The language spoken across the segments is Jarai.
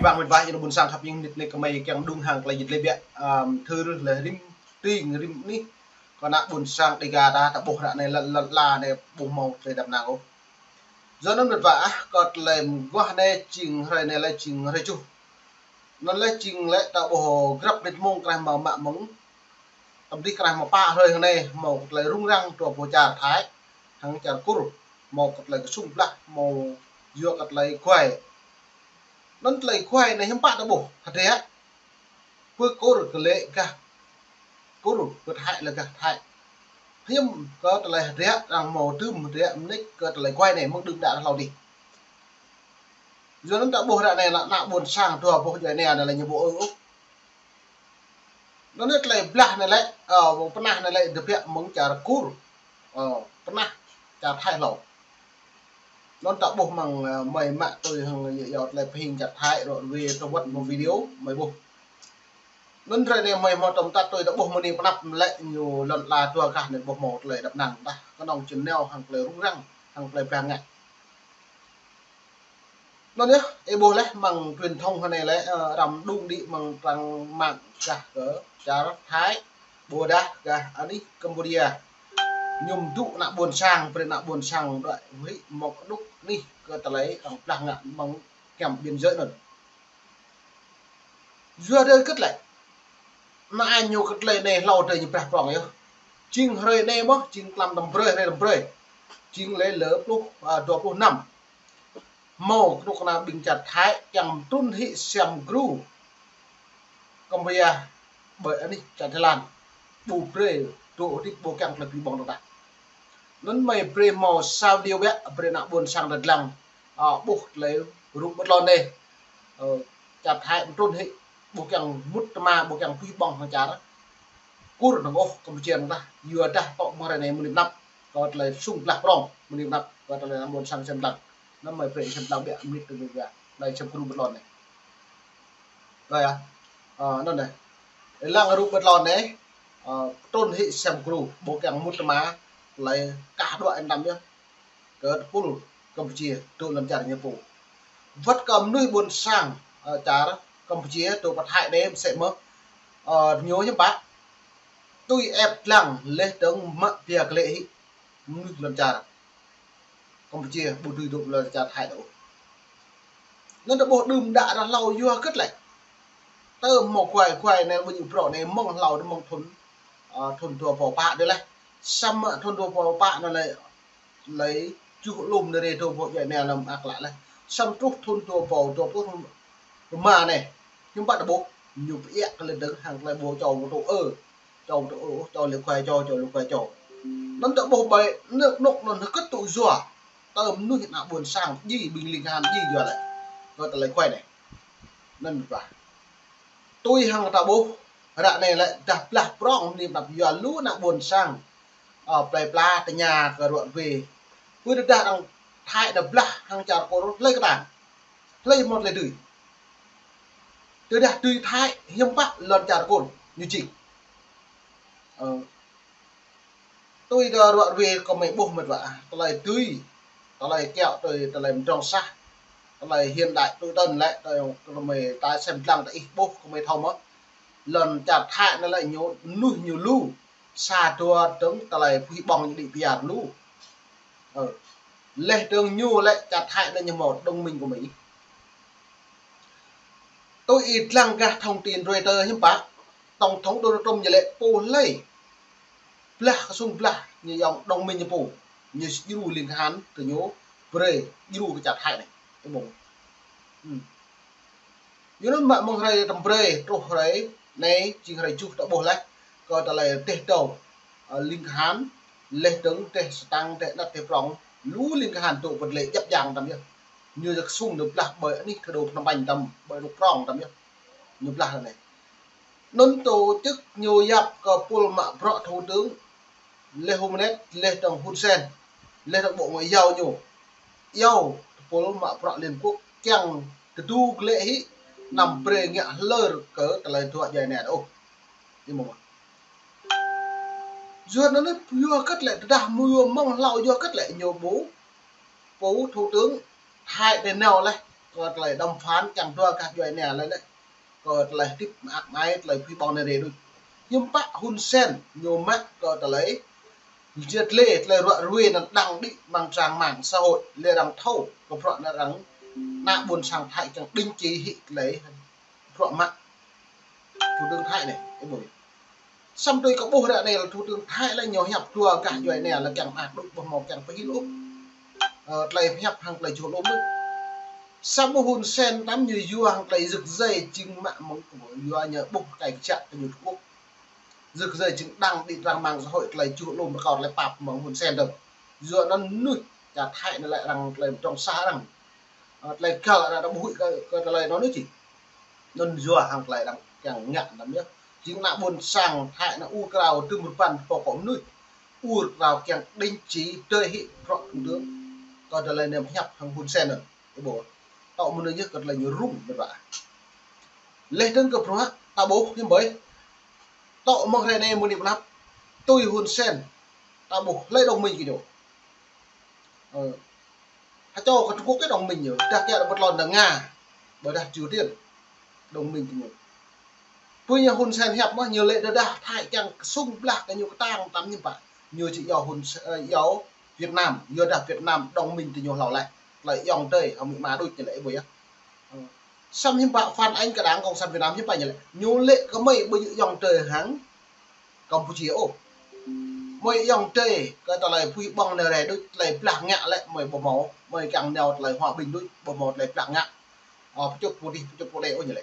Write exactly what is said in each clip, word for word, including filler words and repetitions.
Bang mĕt wa, ih nao ƀôn sang khăp ing, mơnit anai kơmơi kiăng đung hăng tơlơi jĕ tơlơi biă, ăm, thâo lĕ rĭm tring rĭm anih kơ ană ƀôn sang Dega ta, ta ƀuh ră anai lŏn, lŏn ala anai ƀu hmâo tơlơi đăp năng ôh. Yua anŭn mĕt wa ah, kơ tơlơi mơguah anai jing hrơi anai lĕ jing hrơi tơjuh. Anŭn lĕ jing lĕ ta ƀuh grăp mơnit mông kraih mơ̆ mă mơ̆ng tơm dih kraih mơ̆ pă hrơi hăng anai hmâo kơ tơlơi rŭng răng dua boh čar Thái hăng čar Kur, hmâo kơ tơlơi kơsŭng blah, hmâo yua kơ tơlơi guai. Anŭn tơlơi guai anai hiư̆m pă ta ƀuh hơdră. Pơ Kur kơ lĕ gah Kur, pơ Thái lĕ gah Thái. Hiư̆m kơ tơlơi hơdră, arăng hmâo tơm hơdră mơneč kơ tơlơi guai anai mơ̆ng đưm đă hlâo adih. Yua anŭn ta ƀuh ră anai lĕ ană ƀôn sang dua boh djuai ania anai lĕ ñu ƀu ư ôh. Anŭn anai tơlơi blah anai lĕ, ơ, pơnah anai lĕ tơbiă mơ̆ng čar Kur, ơ, pơnah čar Thái hlâo. Anŭn ta ƀuh mơ̆ng, ơ, mơi mă tui hăng yua tơlơi pơhing čar Thái ră ruai tơwăt mơ̆ng video mơi ƀuh. Anŭn hrơi anai mơi hmâo tơm tat tui ta ƀuh mơni pơnăp lĕ ñu lŏn ala dua gah anai ƀu hmâo tơlơi đăp năng tah, kơnơ̆ng či nao hăng tơlơi rŭng răng, hăng tơlơi blah ngă. Anŭn yơh, ih ƀuh lĕ mơ̆ng truyền thông hơnai lĕ, ơ, arăng đung đĭ mơ̆ng trang mạng gah kơ čar Thái, ƀôdah gah anih Cambodia. Ñu mơdŭ ană ƀôn sang, brơi ană ƀôn sang đuaĭ wơ̆t hĭ mơ̆ng đŭk anih kơ tơlơi arăng blah ngă mơ̆ng kiăm biên giới anŭn. Yua dơi kơ̆t lĕ. Anai ñu kơ tơlơi anai hlâo adơi ñu prah prong yơh. Jing hrơi anai mơ̆, jing tlam tơm brơi, hrơi tơm brơi. Jing lĕ lơ pluh, ơ, dua pluh năm. Hmâo kơnuk kơna ƀing čar Thái kiăng trŭn hĭ sem gru Cambodia ƀơi anih čar Thái Lan. Ƀu brơi dŏ hơdip ƀu kiăng tơlơi pơhing ƀơ̆ng tơdah. Anŭn mơi brơi hmâo sa video biă, brơi ană ƀôn sang ta lăng, ơ, ƀuh tơlơi rup bơtlon anai. Ơ, čar Thái trŭn hĭ ƀu kiăng mŭt tơma, ƀu kiăng pơhing ƀơ̆ng hăng čar Kur năng ôh, Cambodia năng tah. Yua dah tŏ mơ̆ng hrơi anai mơni pơnăp kơ tơlơi sung blah prong, mơni pơnăp kơ tơlơi ană ƀôn sang sem lăng. Anŭn mơi brơi sem lăng biă mơnit tơlơi biă. Anai sem gru bơtlon anai. Ơ, yơh. Ơ, anŭn anai. Lăng rup bơtlon anai, ơ, trŭn hĭ sem gru, ƀu kiăng mŭt tơma, tơlơi kah đuaĭ anăm yơh. Kơ tơpul Cambodia, dŏ lŏn čar ñu pô. Wơ̆t kơ mơnuih ƀôn sang, ơ, čar Cambodia, dŏ pơ Thái anai mơsĕ mơ̆, ơ, ñu hiư̆m pă. Tui ĕp lăng, laih dơ̆ng mă pia kơ lĕ hĭ mơnuih lŏn čar Cambodia ƀu dưi dŏ lŏn čar Thái ôh. Anŭn ta ƀuh đưm đă ră hlâo yua kơ̆t lĕ. Tơm hmâo guai, guai anai ƀu ñu bruă anai mơ̆ng hlâo tơ mơ̆ng thŭn, ơ, thŭn dua rơbâo pă dih leh. Samơ̆ thŭn dua rơbâo pă anŭn lĕ, lĕ juh lŏm anai rê dua boh djuai ania lăm ak lă leh. Samơ̆ truh thŭn dua rơbâo dua pluh rơma anai. Hiư̆m pă ta ƀuh, ñu pơiă kơ lĕ dơ̆ng hăng tơlơi ƀu čô mơtô ơ. Čô tơ ôh, čô lĕ guai čô, čô lĕ guai čô. Anŭn ta ƀuh ƀơi anŭn, anŭn, anŭn hơkơ̆t tŭ yua. Tơm mơnuih ană ƀôn sang, djai ƀing ling kahan djai yua lĕ. Kơ tơlơi guai anai. Anŭn ƀah. Tui hăng ta ƀuh, ră anai lĕ dah blah prong mơni pơnăp yua lu ană ƀôn sang. Ơ, plơi pla tơña kơ ră ruai. Pơ tơdah arăng Thái ta blah hăng čar Kur hlơi kơtang. Hlơi hmâo tơlơi dưi. Tơdah dưi Thái hiư̆m pă lŏn čar Kur ñu jing. Ơ. Tui ta ră ruai kơmơi ƀuh mĕt wa ah. Tơlơi dưi. Tơlơi kiaŏ tui tơlơi mơdrŏng sah. Tơlơi hiện đại tui tơl lĕ tơlơi kơmơi ta sem lăng ta ih ƀuh kơmơi thâo mơ̆. Lŏn čar Thái anai lĕ ñu, mơnuih ñu lu. Sa dua dơ̆ng tơlơi pơhing ƀơ̆ng ñu đĭ pơyar lu. Ơ. Laih dơ̆ng ñu lĕ čar Thái anai ñu hmâo đồng minh kơ Mỹ. Tui ih lăng gah thông tin Reuters hiư̆m pă. Tổng thống Donald Trump ñu lĕ pô hlơi blah kơsŭng blah ñu yŏng đồng minh ñu pô. Ñu či djru ling kahan kơ ñu brơi djru kơ čar Thái anai. Ih ƀuh. Hm. Yua anŭn mă mơ̆ng hrơi tơm brơi truh hrơi anai jing hrơi tơjuh ta ƀuh leh kơ tơlơi dêh dâo, ơ, ling kahan, laih dơ̆ng dêh sơtang, dêh anet, dêh prong, lu ling kahan dŏ pơ tơlơi djăp djang tơm yơh. Ñu kơsŭng ñu blah ƀơi anih kơdô Phnom Penh tơm, ƀơi rŭk prong tơm yơh. Ñu blah anai. Anŭn tổ chức ñu yap kơ pul mă bruă thủ tướng Lê Hô Mnet, laih dơ̆ng Hun Sen, laih dơ̆ng Bộ Ngoại giao ñu. Iâu tơpul mă bruă Liên Quốc kiăng tơdu glĕ hĭ anăm brơi ngă hlơr kơ tơlơi dua djuai ania ôh. Ih ƀuh mơ̆. Yua anŭn yơh kơ̆t lĕ tơdah mơ̆ yua mơ̆ng hlâo yua kơ̆t lĕ ñu ƀu pô thủ tướng Thái anai nao leh. kơ tơlơi đàm phán kiăng dua gah djuai ania lĕ anai. Kơ tơlơi hơdip mơak mơai, tơlơi pơhiăp ƀơ̆ng anai rai đôč. Hiư̆m pă Hun Sen ñu mă kơ tơlơi jĕ lĕ tơlơi ruă ruê anŭn đăng đĭ amăng trang mạng xã hội, lĕ arăng thâo kơ bruă anŭn arăng ană ƀôn sang Thái kiăng đing či hĭ tơlơi bruă mă thủ tướng Thái anai, ih ƀuh. Samơ̆ tui kơ ƀuh ră anai lĕ thủ tướng Thái lĕ ñu hiăp dua gah djuai ania lĕ kiăng mơak đôč, ƀu hmâo kiăng pơhil ôh. Ơ, tơlơi hiăp hăng tơlơi čuh lŏm đôč. Samơ̆ Hun Sen tăm ñu yua hăng tơlơi rơ̆k rơ̆i jing mă mơ̆ng kơ yua ñu ƀuh tơlơi kơjăp kơ ñu Trung Quốc. Rơ̆k rơ̆i jing đăng đĭ trang mạng xã hội tơlơi čuh lŏm rơkâo tơlơi pap mơ̆ng Hun Sen dơ̆ng. Yua anŭn mơnuih čar Thái anai lĕ arăng tơlơi trong sa arăng. Ơ, tơlơi găl arăng ƀu huĭ kơ, kơ tơlơi anŭn či. Anŭn yua hăng tơlơi arăng kiăng ngă anŭn yơh. Jing ană ƀôn sang Thái anŭn ur krao tơm rơpan pô kơ mơnuih. Ur krao kiăng đing či tơi hĭ bruă thủ tướng. Kơ tơlơi anai hiăp hăng Hun Sen anŭn. Ih ƀuh. Tŏ mơnuih yơh kơ tơlơi ñu rŭng mơ̆n ƀă. Leh dơ̆ng kơ bruă ta ƀuh hiư̆m ƀơi. Tŏ mơ̆ng hrơi anai mơ̆ng anai pơ anăp. Tui Hun Sen. Ta ƀuh hlơi đồng minh kơ ñu. Ơ. Hơčô kơ Trung Quốc kơ đồng minh ñu. Dah kiăng ƀu lŏn dah Nga. Ƀôdah Triều Tiên. Đồng minh kơ ñu. Pơ ñu Hun Sen hiăp mơ̆ ñu lĕ tơdah Thái kiăng sung blah kơ ñu kơtang tăm ñu pă. Ñu či iâu Hun, ơ, iâu Việt Nam, yua dah Việt Nam đồng minh tơ ñu hlâo lĕ. Tơlơi ayŏng adơi, hăng amĭ ama đôč ñu lĕ, ih ƀuh yơh. Samơ̆ hiư̆m pă phản ánh kơ Đảng Cộng sản Việt Nam hiư̆m pă ñu lĕ. Ñu lĕ kơ mơi ƀu djơ̆ ayŏng adơi hăng Campuchia ôh. Mơi ayŏng adơi kơ tơlơi pơhiăp ƀơ̆ng anai rai đôč, tơlơi blah ngă lĕ mơi ƀu hmâo, mơi kiăng nao tơlơi hòa bình đôč, ƀu hmâo tơlơi blah ngă. Ơ, pơčŭt pơdih, pơčŭt pơdih ôh ñu lĕ.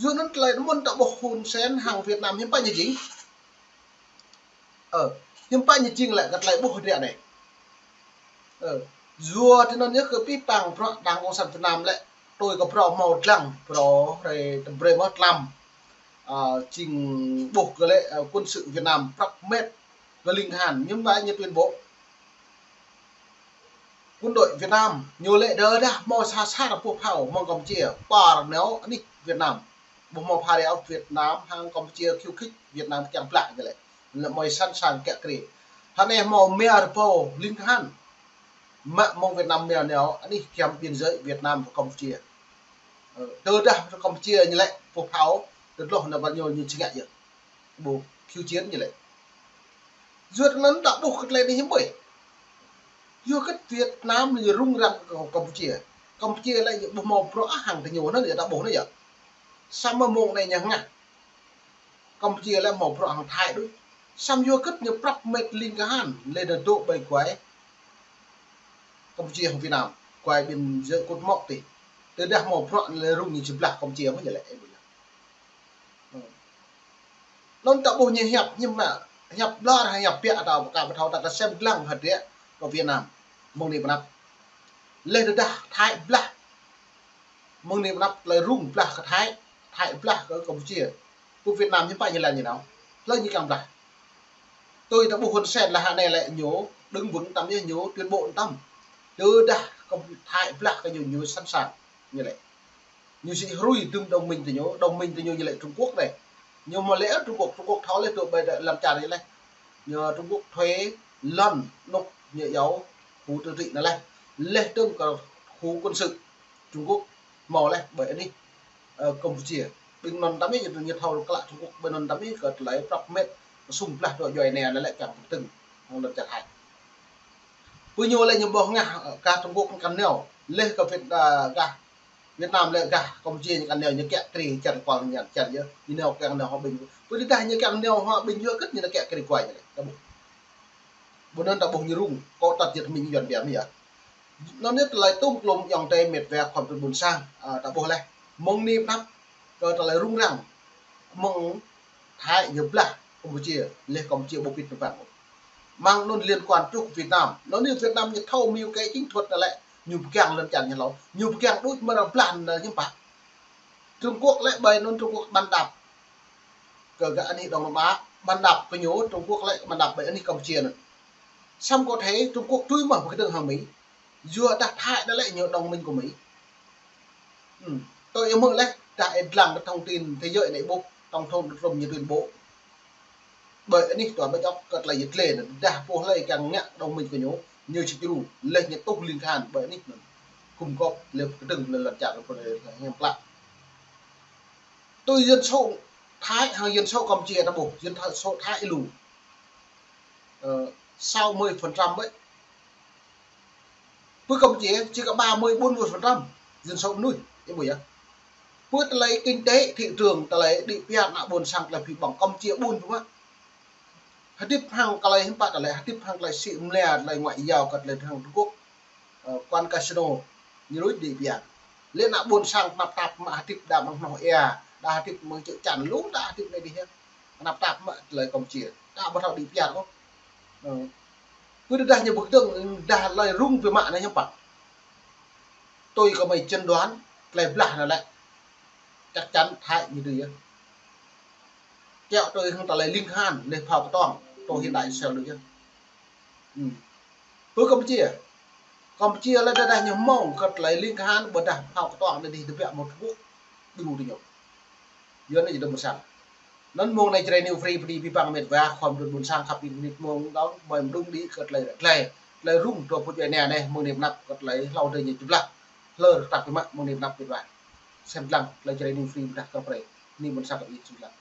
Yua anŭn tơlơi mơ̆n ta ƀuh Hun Sen hăng Việt Nam hiư̆m pă ñu jing. Ơ, hiư̆m pă ñu jing lĕ kơ tơlơi ƀuh ră anai. Ơ, yua tui anŭn yơh kơ pĭ păng bruă Đảng Cộng sản Việt Nam lĕ tui kơ phrâo hmâo lăng, phrâo hrơi tơm brơi mơ̆ tlam. Ơ, jing ƀuh kơ lĕ, ơ, quân sự Việt Nam prăp met kơ ling han, hiư̆m pă ñu tuyên bố. Quân đội Việt Nam ñu lĕ tơdah hmâo sa sar pô phao mơ̆ng Campuchia, pơ nao anih Việt Nam. Ƀu hmâo pha rơiao Việt Nam hăng Campuchia khiêu khích Việt Nam kiăng blah ñu lĕ. Lĕ mơi sẵn sàng kiăng kri. Hơnai hmâo rơma rơbâo ling han. Mă mơ̆ng Việt Nam mă nao anih giăm biên giới Việt Nam và Campuchia. Ơ, tơdah Campuchia ñu lĕ pô phao, tơdloh nao ƀơi ñu ñu či ngă yơh. Ƀu khiêu chiến ñu lĕ. Yua anŭn ta ƀuh kơ tơlơi anai hiư̆m ƀơi. Yua kơ Việt Nam ñu rŭng răng kơ Campuchia. Campuchia lĕ ñu ƀu hmâo bruă hăng tơ ñu anŭn yơh ta ƀuh anŭn yơh. Samơ̆ mơ̆ng anai ñu ngă. Campuchia lĕ hmâo bruă hăng Thái đôč. Samơ̆ yua kơ ñu prăp met ling han lĕ nao dŏ ƀơi guai Campuchia hăng Việt Nam. Guai biên giới cột mốc tih. Tơdah hmâo bruă lĕ rŭng ñu či blah Campuchia mơ̆ ñu lĕ. Anŭn ta ƀuh ñu hiăp, ñu mă, hiăp ƀlŏr, hiăp biă ta ƀu ka ƀu thâo ta kơ sem lăng hơdră kơ Việt Nam. Mơ̆ng anai pơ anăp. Leh tơdah Thái blah. Mơ̆ng anai pơ anăp tơlơi rŭng blah kơ Thái, Thái blah kơ Campuchia. Kơ Việt Nam hiư̆m pă ñu lăng ñu nao. Hlơi ñu kiăng blah. Tui ta ƀuh Hun Sen lĕ hơnai lĕ ñu, đơ̆ng ƀơ̆ng tăm ñu, ñu tuyên bố tăm. Tơdah kơ Thái blah kơ ñu, ñu sẵn sàng. Ñu lĕ. Ñu či hrui tơm đồng minh tơ ñu, đồng minh tơ ñu ñu lĕ Trung Quốc anai. Ñu mơ̆ lĕ Trung Quốc, Trung Quốc thâo lĕ tŭ ƀai lăm čar ñu lĕ. Ñu Trung Quốc thuê lŏn anŭn ñu iâu khu tự trị anŭn lĕ. Leh dơ̆ng kơ khu quân sự Trung Quốc hmâo lĕ ƀơi anih, ơ, Campuchia. Ƀing anŭn tăm ñu, ñu thâo klă Trung Quốc ƀơi anŭn tăm ñu kơ tơlơi prăp met sung blah dŏ djuai ania anŭn lĕ kiăng pơtưng hăng lŏn čar Thái. Pơ ñu lĕ ñu ƀuh ngă, ơ, gah Trung Quốc kăn nao. Leh kơ Việt, ơ, gah Việt Nam lĕ gah Campuchia ñu kăn nao ñu kiăng kri čar kual ñu čar yơh. Ñu nao kiăng nao hòa bình. Pơ tơdah ñu kiăng nao hòa bình yua kơ ñu nao kiăng kri kual ñu lĕ. Ta ƀuh. Ƀơi anŭn ta ƀuh ñu rŭng. Kơ tơlơi jĕ mĭn Yuan biă mơ̆ yơh. Anŭn yơh tơlơi tŭm klŭm ayŏng adơi met wa khua ƀôn sang. Ơ, ta ƀuh leh. Mơ̆ng anai pơ anăp. Kơ tơlơi rŭng răng. Mơ̆ng Thái ñu blah Campuchia, leh Campuchia ƀu pĭt tơpang. Mơ̆ng anŭn liên quan truh Việt Nam. Anŭn yơh Việt Nam ñu thâo mơ̆ kơ chiến thuật anŭn lĕ, ñu pơgang lŏn čar ñu hlâo. Ñu pơgang đôč mơ̆ arăng blah anŭn hiư̆m pă. Trung Quốc lĕ ƀơi anŭn Trung Quốc bàn đạp. Kơ gah anih Đông Nam Á, bàn đạp kơ ñu Trung Quốc lĕ bàn đạp ƀơi anih Campuchia anŭn. Samơ̆ kơ Thái Trung Quốc tui mơ̆ pơkơdơ̆ng hăng Mỹ. Yua dah Thái anŭn lĕ ñu đồng minh kơ Mỹ. Ư, tui ih hmư̆ leh, dah ih lăng kơ thông tin thế giới anai ƀuh, tổng thống Donald Trump ñu tuyên bố. Ƀơi anih tuan ƀơi djŏp kơ tơlơi yit lĕ anŭn, dah pô hlơi kiăng ngă đồng minh kơ ñu, ñu či djru, leh ñu tuh ling han ƀơi anih anŭn. khum kop lĕ kơdơ̆ng lĕ lăn čar pơ anai hiam klă. Tui dân số Thái hăng dân số Campuchia ta ƀuh, dân số Thái lu. Ơ, sáu mươi phần trăm ƀơi. Pơ Campuchia chỉ có ba mươi, bốn mươi phần trăm dân số mơnuih, ih ƀuh yơh. Pơ tơlơi kinh tế, thị trường, tơlơi đĭ pia ană ƀôn sang tơlơi phi ƀơ̆ng Campuchia ƀun pơ mă. Hơdip hăng tơlơi hiư̆m pă tơlơi, hơdip hăng tơlơi sĭ mơlia, tơlơi ngoại giao kơ tơlơi hăng Trung Quốc. Ơ, quán casino, ñu lui đĭ pia. Lĕ ană ƀôn sang tơnap tap mă hơdip đa mơ̆ng hnoh ia, đa hơdip mơ̆ng čư̆ čan lu, đa hơdip anai dih yơh. Tơnap tap mă tơlơi Campuchia. Đa ƀu thâo đĭ pia ôh. Ơ. Pơ tơdah ñu ƀu kơdơ̆ng, dah tơlơi rŭng pơ mă anai hiư̆m pă. Tui kơ mơi chẩn đoán, tơlơi blah anai lĕ. Chắc chắn Thái ñu tui yơh. Kiăo tui hăng tơlơi ling han, lĕ phao kơtuang, tô hiện đại sel đôč yơh. Ư. Pơ Campuchia. Campuchia lĕ tơdah ñu mơ̆ng kơ tơlơi ling han, ƀôdah phao kơtuang anai dih tơbiă mơ̆ng Trung Quốc. Đu tơ ñu. Yua anai jơdơ̆m ƀôn sang. Anŭn mơ̆ng anai Jrai New Free pơđĭ abih bang met wa, khom trun ƀôn sang khăp ƀing nit mơ̆ng dong, mơi mơđung đĭ kơ tơlơi ră tơlơi. Tơlơi rŭng dua pơjai anai, mơ̆ng anai pơanăp kơ tơlơi hlâo dơi ñu jơblah. Hlơr kơtăp pơmă mơ̆ng anai pơanăp met wa. Sem lăng tơlơi Jrai New Free pơdah kơ prê. Anai ƀôn sang khăp ƀing sem lăng.